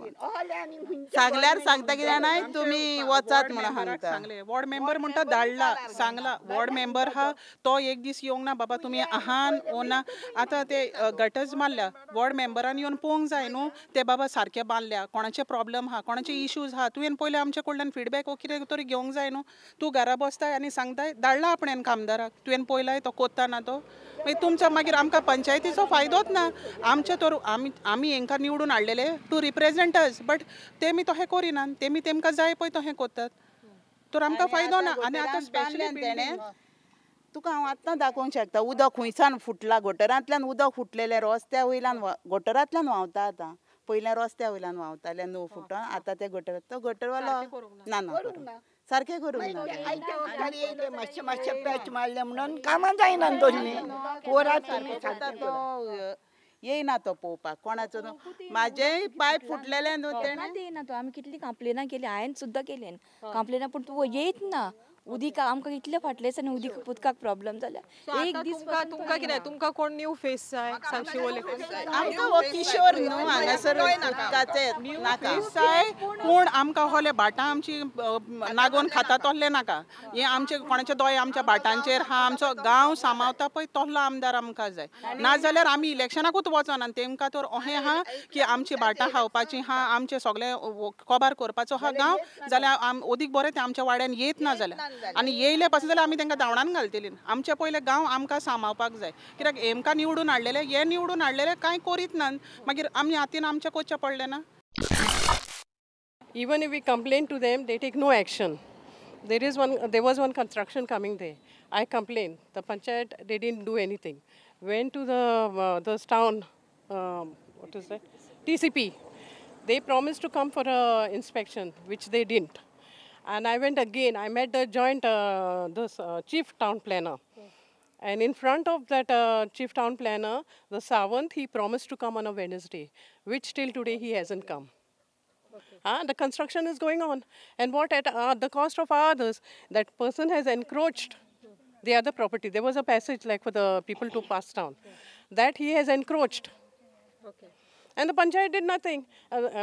सांगल्यार सांगता कितें जाणाय तुमी वचात म्हणून सांगता. सांगले वॉर्ड मेंबर म्हणटा धाडला सांगला वॉर्ड मेंबर हा तो एक दीस येवंक ना बाबा तुमी आहान ओ ना. आतां ते गटर्स मारल्या वॉर्ड मेंबरान येवन पळोवंक जाय न्हू ते बाबा सारके बांदल्या कोणाचे प्रॉब्लम आहा कोणाचे इश्यूज आहा तुवें पयलें आमचे कडल्यान फिडबॅक वो कितें तरी घेवंक जाय न्हू. तूं घरा बसताय आनी सांगताय धाडला आपणेन कामदाराक तुवें पळयलाय तो कोत्ता ना तो मागीर तुमच्या मागीर आमकां पंचायतीचो फायदोच ना. आमचे तर आमी आमी हेंकां निवडून हाडलेले टू रिप्रेझेंट अस बट तेमी तशें करिनात तेमी तेमकां जाय पळय तशें करतात तर आमकां फायदो ना. आनी आतां स्पेशली तेणें तुका हांव आत्तां दाखोवंक शकता उदक खुंयसान फुटलां गटरांतल्यान उदक फुटलेलें रस्त्या वयल्यान गटरांतल्यान व्हांवता आतां. पयलें रस्त्या वयल्यान व्हांवतालें 9 फुटां आतां ते गटर तो गटरवालो ना ना सारकें करूंक ना. मातशें मातशें पॅच मारलें म्हणून कामां जायना तसलीं तो येयना तो पळोवपाक कोणाचो न्हू म्हाजेंय पायप फुटलेलें न्हू तेणें येयना तो. आमी कितली कंप्लेनां केली हांवें सुद्दां केली कंप्लेनां पूण तूं येयत ना. उदीक आमकां इतलें फाटलें आसा न्ही उदीक उदकाक प्रॉब्लम जाल्या एक दीस. तुमकां कितें तुमकां कोण न्यू फेस जाय सांगशिवोले आमकां हो किशोर न्हू हांगासर उदकाचें नाका जाय कोण आमकां होले भाटां आमची नागोवन खाता तोहले नाका. हें आमचे कोणाचे दोळे आमच्या भाटांचेर हा आमचो गांव सांबाळता पळय तोहलो आमदार आमकां जाय. नाजाल्यार आमी इलेक्शनाकूच वचना तेमकां तर अहें आहा की आमची भाटां खावपाची आहा आमचें सगळें कबार करपाचो आहा गांव जाल्यार ओदीक बरें तें आमच्या वाड्यान येत ना जाल्यार आनी येयले पासून जाल्यार आमी तांकां धांवडान घालतली. आमचे पयले गांव आमकां सांबाळपाक जाय कित्याक हेमकां निवडून हाडलेले हे निवडून हाडलेले कांय करीत ना मागीर आमी हातीन आमचें करचें पडलें ना. Even if we complain to them, they take no action. There was one construction coming there. I complained. The panchayat, they didn't do anything. Went to the this town, what is that? TCP. They promised to come for a inspection, which they didn't. And I went again. I met the joint this chief town planner. And in front of that chief town planner, the Savant, he promised to come on a Wednesday, which till today he hasn't come. Okay. The construction is going on. And what at the cost of others, that person has encroached the other property. There was a passage like for the people to pass down. That he has encroached. Okay. And the panchayat did nothing.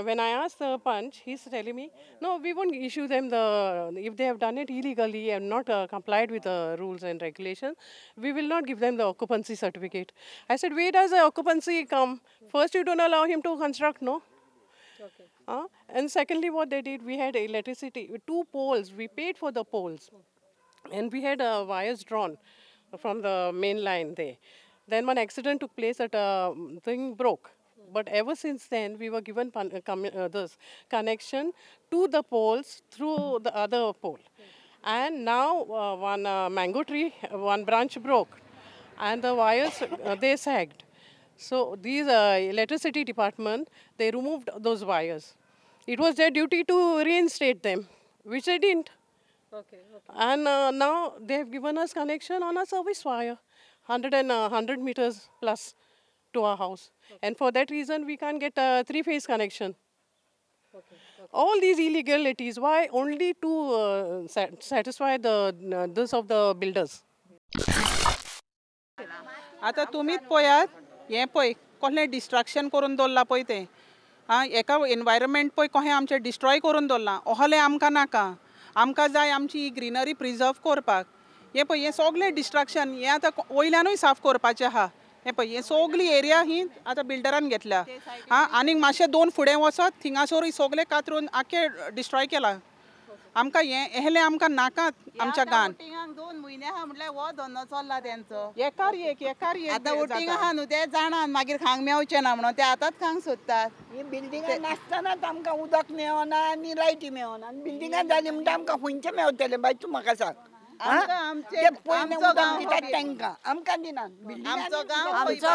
When I asked the panch, he's telling me, no, we won't issue them the, if they have done it illegally and not complied with the rules and regulations, we will not give them the occupancy certificate. I said, where does the occupancy come? First, you don't allow him to construct, no? Okay. And secondly, what they did, we had electricity, 2 poles, we paid for the poles. And we had wires drawn from the main line there. Then one accident took place at a thing broke. But ever since then, we were given this connection to the poles through the other pole. And now one mango tree, one branch broke and the wires, they sagged. So these electricity department, they removed those wires. It was their duty to reinstate them, which they didn't. Okay. And now they have given us connection on a service wire, 100 meters plus to our house. Okay. And for that reason, we can't get a three-phase connection. Okay. All these illegalities, why? Only to satisfy the this of the builders. आता तुमीच पळयात हें पळय कसलें destruction करून दवरलां पळय तें आं एका एनवायरमेंट पळय कशें आमचें डिस्ट्रॉय करून दवरलां असलें आमकां नाका आमकां जाय आमची ही ग्रिनरी प्रिजर्व करपाक हें पळय हें सगळें डिस्ट्रक्शन हें आतां वयल्यानूय साफ करपाचें आहा हें पळय हें सगळी एरिया ही आतां बिल्डरान घेतल्या आं आनीक मातशें दोन फुडें वचत थिंगासरूय सगळें कातरून आख्खें डिस्ट्रॉय केलां आमकां हें हेलें आमकां नाकात आमच्या गांवांत वोटिंगाक 2 म्हयने आहा म्हटल्यार हो धंदो चल्ला तेंचो एकार एक एकार एक आतां वोटिंग आहा न्हू ते जाणात मागीर खांक मेवचें ना म्हणून ते आतांच खांक सोदतात ही बिल्डिंगां नासतनाच आमकां उदक मेळना आनी लायटी मेळना आनी बिल्डिंगां जाली म्हणटा आमकां खंयचें मेवतलें बाय तूं म्हाका सांग आमकां दिना आमचो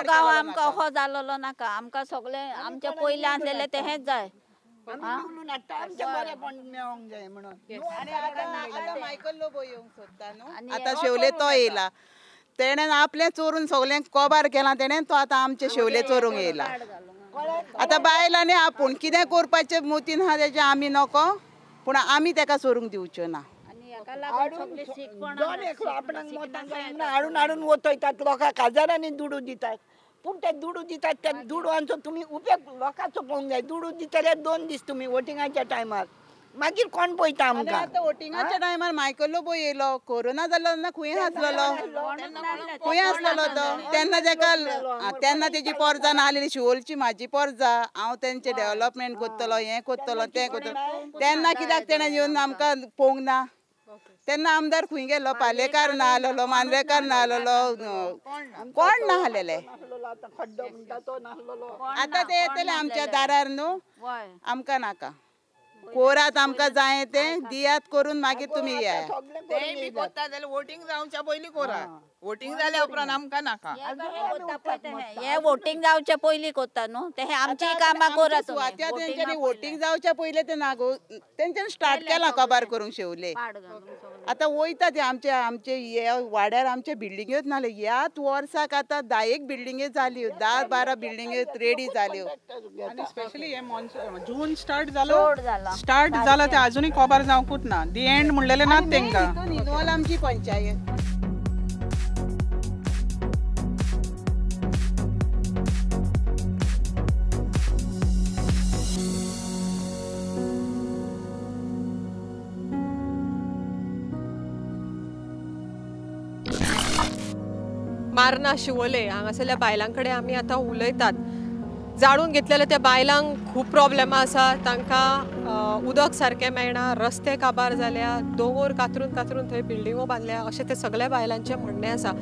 गांव आमकां हो जालोलो नाका आमकां सगळें आमचें पयलें आसलेलें तेंच जाय मायकल लोबो येवंक सोदता न्हू आतां शेवले तो येयला तेणें आपलें चोरून सगळें कोबार केलां तेणें तो आतां आमचें शेवले चोरूंक येयला आतां बायलांनी आपूण कितें करपाचें मोतीन आहा तेजें आमी नको पूण आमी तेका चोरूंक दिवच्यो ना हाडून हाडून वतयतात लोकांक हजारांनी दुडू दितात पूण ते दुडू दितात त्या दुडवांचो तुमी उपेग लोकांचो पळोवंक जाय दुडू दितले 2 दीस तुमी वोटिंगाच्या टायमार मागीर कोण पळयता आमकां आतां वोटिंगाच्या टायमार मायकल लोबो येयलो कोरोना जालो तेन्ना खंय आसलेलो खंय आसलेलो तो तेन्ना तेका तेन्ना तेजी पोरजा नासलेली शिवोलची म्हाजी पोरजा हांव तेंचें डेवलपमेंट करतलो हें करतलो तें करतलो तेन्ना कित्याक तेणें येवन आमकां पळोवंक ना तेन्ना आमदार खंय गेल्लो पालेकार ना आसलेलो मांद्रेकार ना आसलेलो कोण ना आसलेले आतां ते येतले आमच्या दारार न्हू आमकां नाका कोरात आमकां जाय तें दियात करून मागीर तुमी येयात तें बी कोत्ता जाल्यार वोटींग जावच्या पयलीं कोरात वोटींग जाल्या उपरांत आमकां नाका हें वोटींग जावचे पयलीं कोत्ता न्हू तें आमचीं कामां कोरात सुवात्या तेंच्यांनी वोटींग जावच्या पयलीं तें ना गो तेंच्यांनी स्टार्ट केलां कबार करूंक शेवले आतां वयता ते आमचे आमचे हे वाड्यार आमचे बिल्डिंग्योच नासल्यो ह्याच वर्साक आतां 10 बिल्डिंग्यो जाल्यो 10-12 बिल्डिंग्यो रेडी जाल्यो आनी स्पेशली हे मॉन्सून जून स्टार्ट जालो स्टार्ट जाला ते अजुनूय कोबार जावंकूच ना दी एंड म्हणलेलें ना तेंकां इन्वॉल्व आमची पंचायत मार्ना शिवोले हांगासरल्या बायलां कडेन आमी आतां उलयतात जाणून घेतलेल्या त्या बायलांक खूब प्रॉब्लेमां आसा तांकां उदक सारकें मेळना रस्ते काबार जाल्या दोंगर कातरून कातरून थंय बिल्डिंगो बांदल्या अशें ते सगळ्या बायलांचें म्हणणें आसा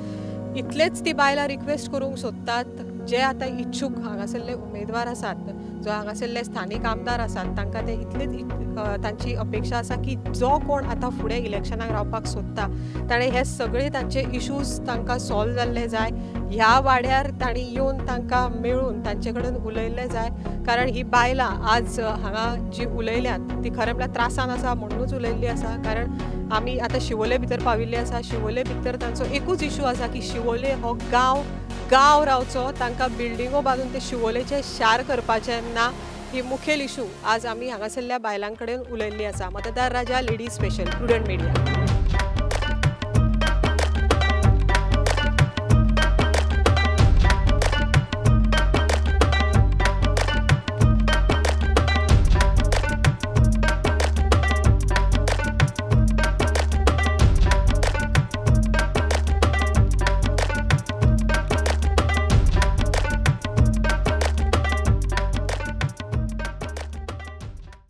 इतलेच ती बायलां रिक्वेस्ट करूंक सोदतात जे आतां इच्छूक हांगासरले उमेदवार आसात जो हांगासरले स्थानीक आमदार आसात तांकां ते इतलेच तांची अपेक्षा आसा की जो कोण आतां फुडें इलेक्शनाक रावपाक सोदता ताणें हे सगळे तांचे इशूज तांकां सॉल्व जाल्ले जाय ह्या वाड्यार तांणी येवन तांकां मेळून तांचे कडेन उलयल्लें जाय कारण ही बायलां आज हांगा जी उलयल्यात ती खरें म्हळ्यार त्रासान आसा म्हणूनच उलयल्ली आसा कारण आमी आतां शिवोले भितर पाविल्ले आसा शिवोले भितर तांचो एकूच इशू आसा की शिवोले हो गांव गांव रावचो तांकां बिल्डिंगो बांदून ते शिवोलेचें शार करपाचें ना ही मुखेल इशू आज आमी हांगासरल्या बायलां कडेन उलयल्ली आसा. Matdar Raja ladies special, Prudent Media.